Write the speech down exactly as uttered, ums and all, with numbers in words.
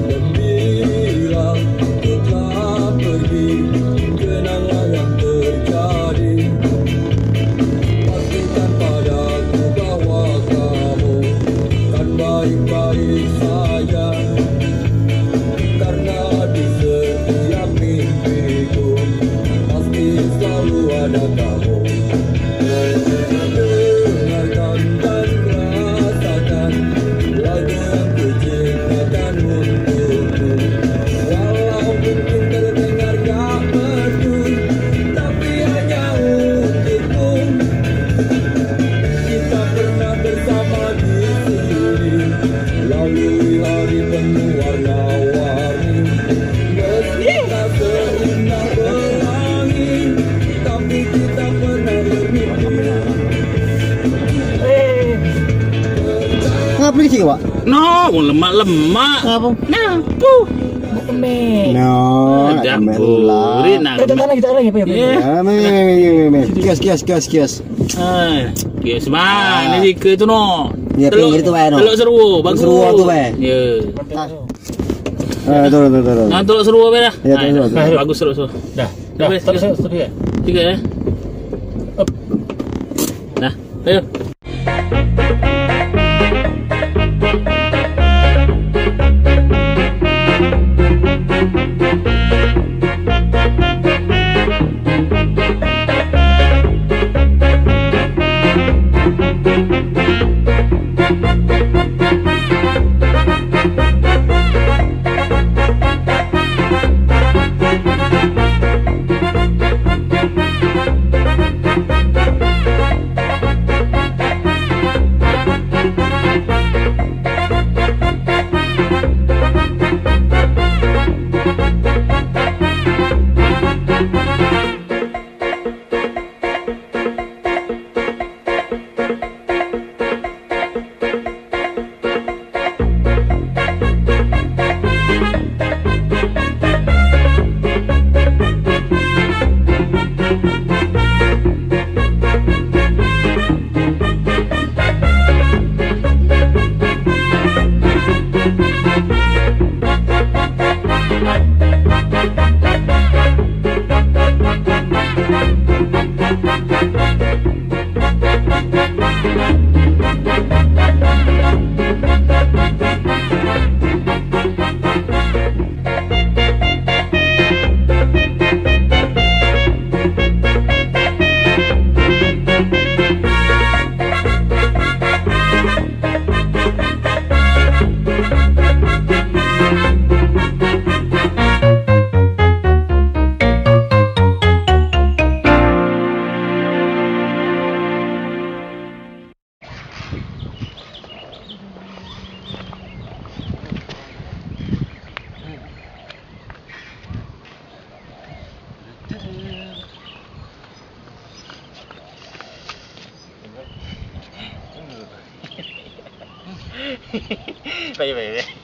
Gembira, ku telah pergi, kenanglah yang terjadi. Pastikan padaku bahwa kamu kan baik-baik saja. Karena di setiap mimpiku pasti selalu ada kamu. Dengarkan dan rasakan lagu yang kuciptakan untukmu. Walau mungkin terdengar gak merdu, tapi hanya untukmu. Kita pernah bersama di sini, lalui hari penuh warna-warni. Meski tak seindah pelangi, tapi kita pernah bermimpi. Ngapa ni, Wak? No, wong lemak-lemak. Ngapa? Nah, puh. Buk kemik. No, nak dah kemik lah. Burit nak. Eh, tak, tak lagi, tak lagi, apa, apa, apa? Iya. Ah, meh, meh, meh, meh, meh. Kios, kios, kios, kios. Ah, kios mah. Ah. Ini tiga tu, no. Ya, telok, pinggir tu, bae, no. Telok seruo, bagus. Seruo tu, bae. Ya. Ah. Ah, tu, tu, tu, tu. Nah, telok seruo, bae, dah. Ya, telok seruo, telok seruo. Bagus telok seruo. Dah, dah, terus, terus, terus, ya. Tiga, ya. Up. Dah, ayo. Baik, baik, baik.